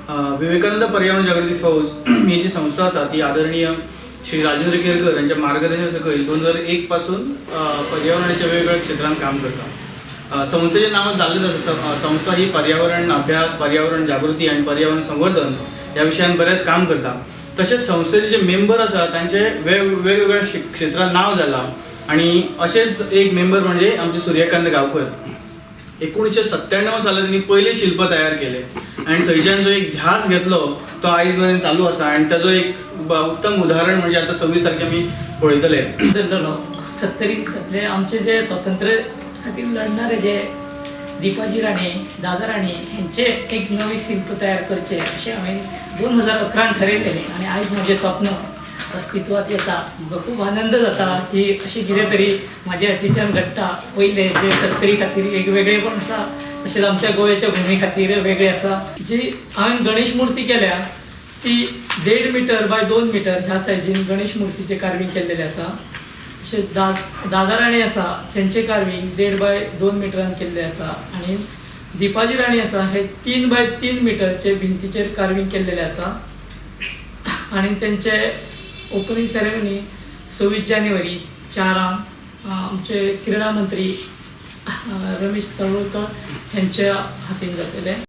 विवेकानंद पर्यावरण जागृती फौज ही जी संस्था आसा ती आदरणीय श्री राजेंद्र केरकर यांच्या मार्गदर्शना सकयल 2001 पासून पर्यावरणाच्या वेगवेगळ्या क्षेत्रांत काम करता. संस्थेचें नांव जाल्लेच आसा. संस्था ही पर्यावरण अभ्यास, पर्यावरण जागृती आनी पर्यावरण संवर्धन ह्या विशयान बरेंच काम करता. तशेंच संस्थेचे जे मेंबर आसा तांचे वेगवेगळ्या क्षेत्रांत नांव जालां आनी अशेंच एक मेंबर म्हणजे आमचे सूर्यकांत गांवकर. 1997 सालात त्यांनी पयलें शिल्प तयार केलें आनी थंयच्यान जो एक ध्यास घेतलो तो आयज मेरेन चालू आसा आनी ताजो एक उत्तम उदाहरण म्हणजे आतां 26 तारखे आमी पळयतले. धरलेलो सत्तरींतले आमचे जे स्वातंत्र्य खातीर लढणारे जे दीपाजी राणे, दादा राणे हेंचे एक नवे शिल्प तयार करचे अशें हांवें 2011 ठरयलेलें आनी आयज म्हजें स्वप्न अस्तित्वात येता. म्हाका खूब आनंद जाता की अशें कितें तरी म्हाज्या हातीच्यान घडटा. पयलें जे सत्तरी खातीर एक वेगळेपण आसा, तशेंच आमच्या गोंयच्या भुमी खातीर वेगळें आसा. जी हांवें गणेश मुर्ती केल्या ती 1.5 मिटर बाय 2 मिटर ह्या सायजीन गणेश मुर्तीचें कार्विंग केल्लेलें आसा. तशेंच दादा राणे आसा तेंचें कार्विंग 1.5 बाय 2 मिटरान केल्लें आसा आनी दीपाजी राणे आसा हे 3 बाय 3 मिटरचे भिंतीचेर कार्विंग केल्लेलें आसा आनी तेंचे ओपनिंग सेरेमनी 26 जानेवारी 4 आमचे क्रीडा मंत्री रमेश तवडकर हेंच्या हातीन जातलें.